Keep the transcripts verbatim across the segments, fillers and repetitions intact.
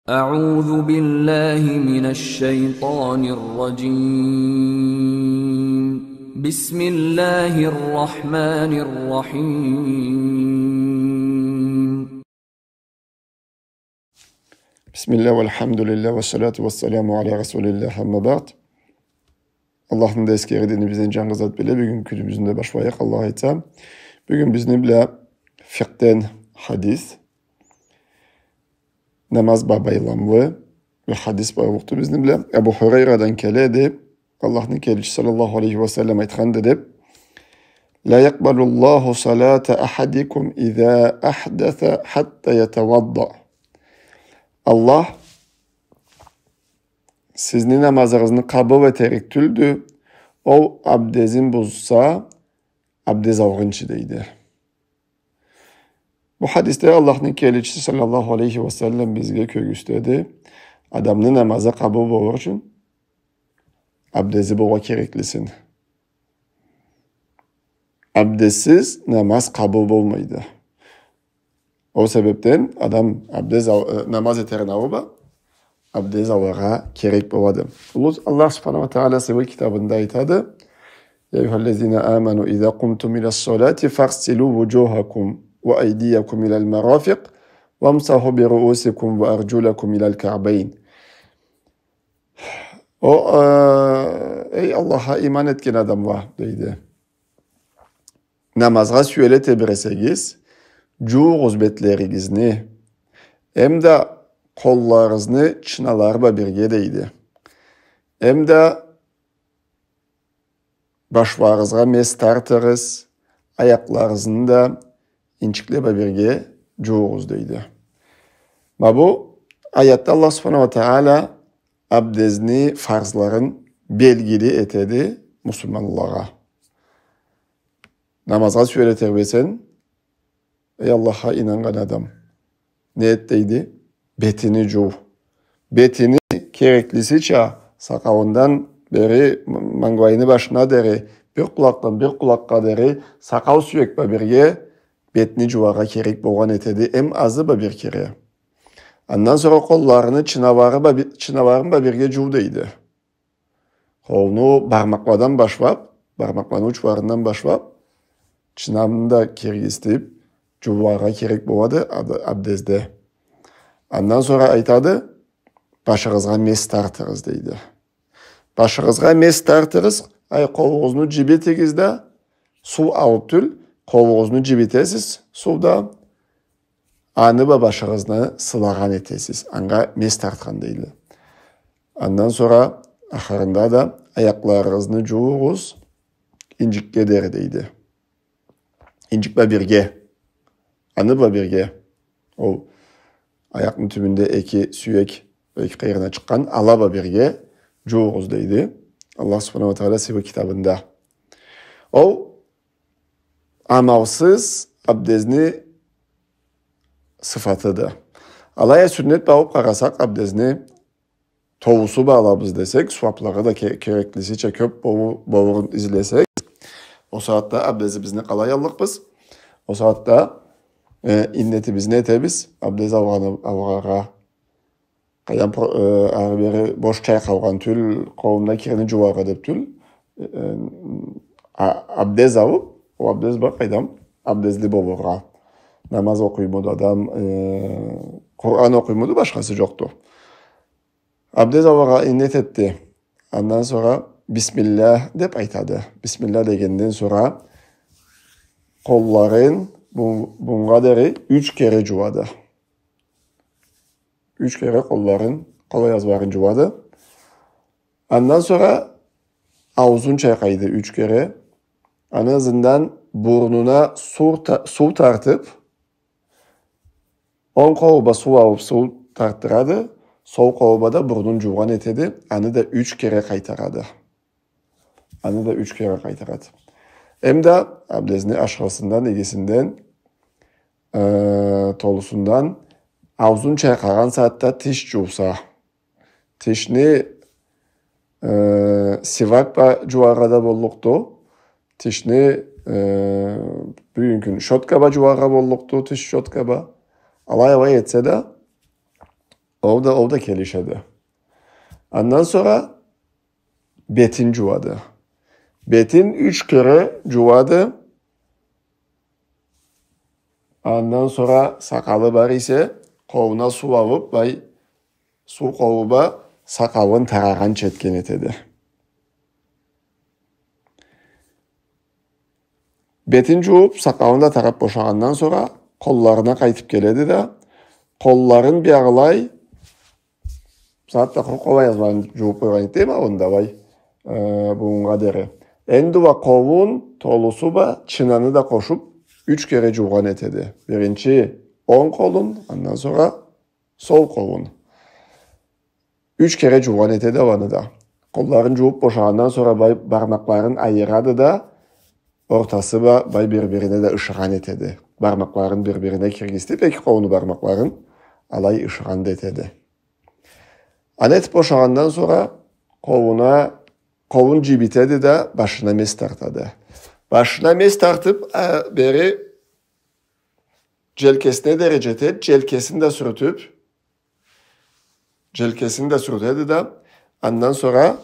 أعوذ بالله من الشيطان الرجيم. بسم الله الرحمن الرحيم. بسم الله والحمد لله والصلاة والسلام على رسول الله، أما بعد. Аллахны да эсгере, динибизден джангы зат биле, бюгюн кюнюбюзню да башлайыкъ, Аллах айтса. Бюгюн бизни бла фикъхдан хадис, намаз бла байламлы бир хадис барлыкъды бизни бла. Абу Хурайрадан келеди, Аллахны келечиси саллаллаху алейхи ва саллам айтханды деб: «لا يقبل الله صلاة أحدكم إذا أحدث حتى يتوضأ». Аллах сизни намазыгъызны къабыл этерик тюлдю, ол абдезин бузса, абдез алгъынчы, дейди. Бу хадисде Аллахны келечиси саллаллаху алейхи ва саллам бизге кёргюзтеди, адамны намазы къабыл болур ючюн абдези болургъа кереклисин. Абдезсиз намаз къабыл болмайды. Ол себебден адам абдез ал-, э, намаз этерин аллы бла абдез алыргъа керек болады. Уллу Аллах субханаху ва тагъала сыйлы китабында айтады: «يا أيها الذين آمنوا إذا قمتم إلى الصلاة فاغسلوا وجوهكم وأيديكم إلى المرافق وامسحوا برؤوسكم وأرجلكم إلى الكعبين». О, э, эй Аллахха иман этген адамла, дейди. Намазгъа сюеле тебресегиз, джуугъуз бетлеригизни, эмда къолларыгъызны чыналары бла бирге, дейди. Эмда башларыгъызгъа мес тартыгъыз, аякъларыгъызны да инчикле бла бирге джуугъуз, дейди. Ма бу аятда Аллах субханаху ва тагъала абдезни фарзларын белгили этеди муслиманлагъа. Намазгъа сюеле тебресенг, эй Аллахха ийнаннган адам, не эт, дейди? Бетини джуу. Бетини кереклисича, сакъалындан бери, м-, мангылайыны башына дери, бир къулакъдан бир къулакъгъа дери, сакъал сюек бла бирге бетни джууаргъа керек болгъан этеди, эм азы бла бир кере. Андан сора къолларыны чыналары бла би-, чыналарын бла бирге джуу, дейди. Къолну бармакъладан башлаб, бармакъланы учларындан башлаб, чынамны да киргизтиб, джууаргъа керек болады ад-, абдезде. Андан сора айтады, башыгъызгъа мес тартыгъыз, дейди. Башыгъызгъа мес тартыгъыз, ай, къолугъузну джибитигиз да, суу алыб тюл, къолугъузну джибитесиз сууда, аны бла башыгъызны сылагъан этесиз, анга мес тартхан, дейди. Андан сора ахырында да аякъларыгъызны джуугъуз, инджикге дери, дейди. Инджик бла бирге. Аны бла бирге. Ол аякъны тюбюнде эки сюек, эки къыйырына чыкъгъан, ала бла бирге джуугъуз, дейди Аллах субханаху ва тагъала сыйлы китабында. Ол амалсыз абдезни сыфатыды. Алай а сюннет бла алыб къарасакъ, абдезни толусу бла алабыз десек, сууаблыгъы да ке-, кереклисича кёб болу-, болурун излесек, ол сагъатда абдезибизни къалай аллыкъбыз? Ол сагъатда, э, иннетибизни этебиз, абдез алгъаны, алгъаннга. Къайдам, про-, э, ары-бери бош чайкъалгъан тюл, къолунда кирни джууаргъа деб тюл, э, а-, абдез алыб, ол абдез бла къайдам, абдезли болургъа. Намаз окъуймуду адам, э, Къуран окъуймуду, башхасы джокъду. Абдез алыргъа иннет этди. Андан сора бисмиллях деб айтады. Бисмиллях дегенден сора къолларын бу-, бунга дери юч кере джууады. Юч кере къолларын, къол аязларын джууады. Андан сора аузун чайкъайды юч кере. Аны ызындан бурнуна суу та-, суу тартыб, онг къолу бла суу алыб, суу тартдырады, сол къолу бла да бурнун джуугъан этеди, аны да юч кере къайтарады. Аны да юч кере къайтарады. Эмда абдезни ашхысындан, игисинден, э, толусундан, аузун чайкъагъан сагъатда тиш джууса, тишни, э, сивак бла джууаргъа да боллукъду. Тишни, э, бюгюн кюн щётка бла джууаргъа боллукъду, тиш щётка бла. Алай-алай этсе да, Ол да, ол да келишеди. Андан сора бетин джууады. Бетин юч кере джууады. Андан сора сакъалы бар эсе, къолуна суу алып, бай, суу къолу бла сакъалын тарагъанча этген этеди. Бетин джууп, сакъалын да тарап бошагъандан сора, къолларына къайтып келеди да, къолларын биягъылай, сагъатда къуру къол аязманы джууп къойгъан этеди, ма, онда бай, э, бугюннге дери. Энди уа къолун толусу бла чынаны да къошуп, юч кере джуугъан этеди. Биринчи онг къолун, андан сора сол къолун. Юч кере джуугъан этеди аланы да. Къолларын джууп бошагъандан сора бай бармакъларын айырады да, ортасы бла бай бир-бирине да ышыгъан этеди. Бармакъларын бир-бирине киргизтип, эки къолуну бармакъларын алай ышыгъан да этеди. Аны этип бошагъандан сора къолуна, къолун джибитеди да, башына мес тартады. Башына мес тартып, а, бери джелкесине дери джетеди, джелкесин да сюртюп, джелкесин да сюртеди да, андан сора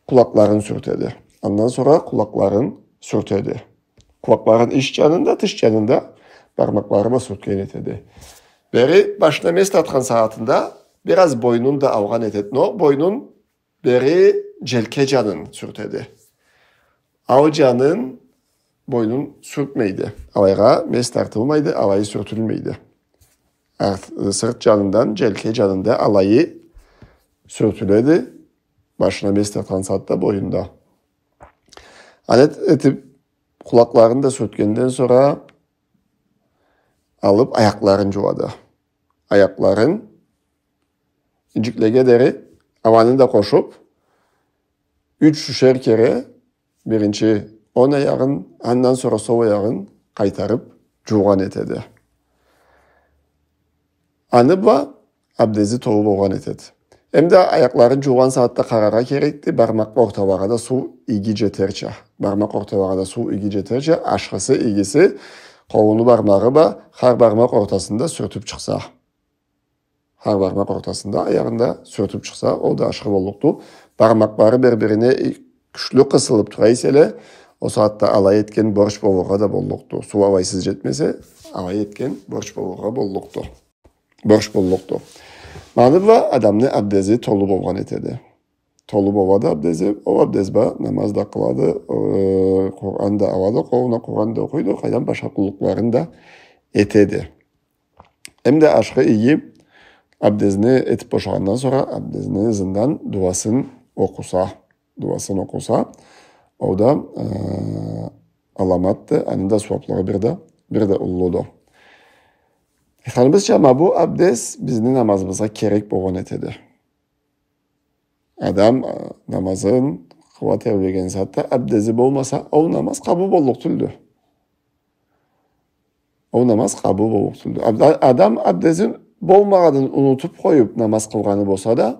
къулакъларын сюртеди. Андан сора къулакъларын сюртеди. Къулакъларын ич джанында, тыш джанында бармакълары бла сюртген этеди. Бери башына мес тартхан сагъатында бир аз бойнун да алгъан этеди. Но бойнун бери джелке джанын сюртеди. Ал джанын, бойнун сюртмейди. Алайгъа мес тартылмайды, алайы сюртюлмейди. Арт-, сырт джанындан, джелке джанында алайы сюртюледи. Башына мес тартхан сагъатда бойнунда. Аны эт-, этип, къулакъларын да сюртгенден сора алып, аякъларын джууады. Аякъларын инджиклеге дери аланы да къошуп, юч-ючер кере биринчи онг аягъын, андан сора сол аягъын къайтарып джуугъан этеди. Аны бла абдези толу болгъан этеди. Эм да аякъларын джуугъан сагъатда къараргъа керекди, бармакъ орталагъа да суу иги джетерча. Бармакъ орталагъа да суу иги джетерча, ашхысы, игиси, къолуну бармагъы бла хар бармакъ ортасында сюртюп чыкъса. Хар бармакъ ортасында, аягъында сюртюп чыкъса, ол да ашхы боллукъду. Бармакълары бир-бирине и-, кючлю къысылып тура эселе, ол сагъатда алай этген борч болургъа да боллукъду. Суу алайсыз джетмесе, алай этген борч болургъа боллукъду. Борч боллукъду. Ма аны бла адамны абдези толу болгъан этеди. Толу болады абдези, ол абдез бла намаз да къылады, э, Къуран да алады, къолуна Къуран да окъуйду, къайдан башха къуллукъларын да этеди. Эм да ашхы иги абдезни этип бошагъандан сора абдезни ызындан дуасын окъуса, дуасын окъуса, ол да, э, аламатды, аны да сууаплыгъы бир да, бир да уллуду. Айтханыбызча, ма бу абдез бизни намазыбызгъа керек болгъан этеди. Адам, а, намазын къыла тебреген сагъатда абдези болмаса, ол намаз къабыл боллукъ тюлдю. Ол намаз къабыл боллукъ тюлдю. Аб-, а-, адам абдезин болмагъанын унутуп къоюп намаз къылгъаны болса да,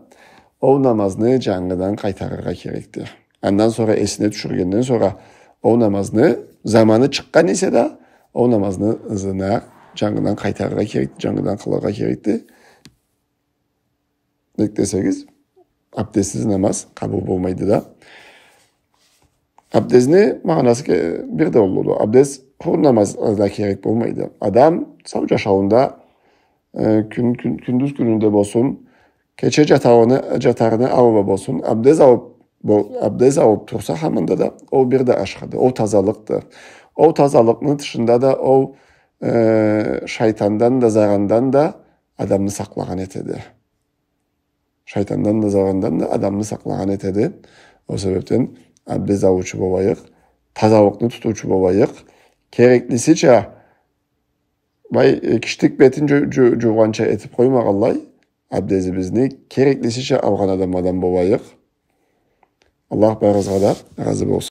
ол намазны джангыдан къайтарыргъа керекди. Андан сора эсине тюшюргенден сора ол намазны заманы чыкъгъан эсе да, ол намазны ызына джангыдан къайтарыргъа керекди, джангыдан къылыргъа керекди. Нек десегиз, абдезсиз намаз къабыл болмайды да. Абдезни магъанасы ке-, бир да уллуду. Абдез къуру намазгъа керек болмайды. Адам сау джашауунда, э, кюн, кюн, кюндюз кюнюнде болсун, кече джатарыны, джатарыны аллы болсун, абдез алып, бо-, абдез алып турса хаманда да, ол бир да ашхыды, ол тазалыкъды. Ол тазалыкъны тышында да ол, э, шайтандан да, зарандан да адамны сакълагъан этеди. Шайтандан да, зарандан да адамны сакълагъан этеди. Ол себепден абдез алыучу болайыкъ, тазалыкъны тутуучу болайыкъ. Кереклисича, бай, э, киштик бетин джу-, джу-, джуугъанча этип къоймагъанлай, абдезибизни кереклисича алгъан адамладан болайыкъ. Аллах барыгъызгъа да разы болсун.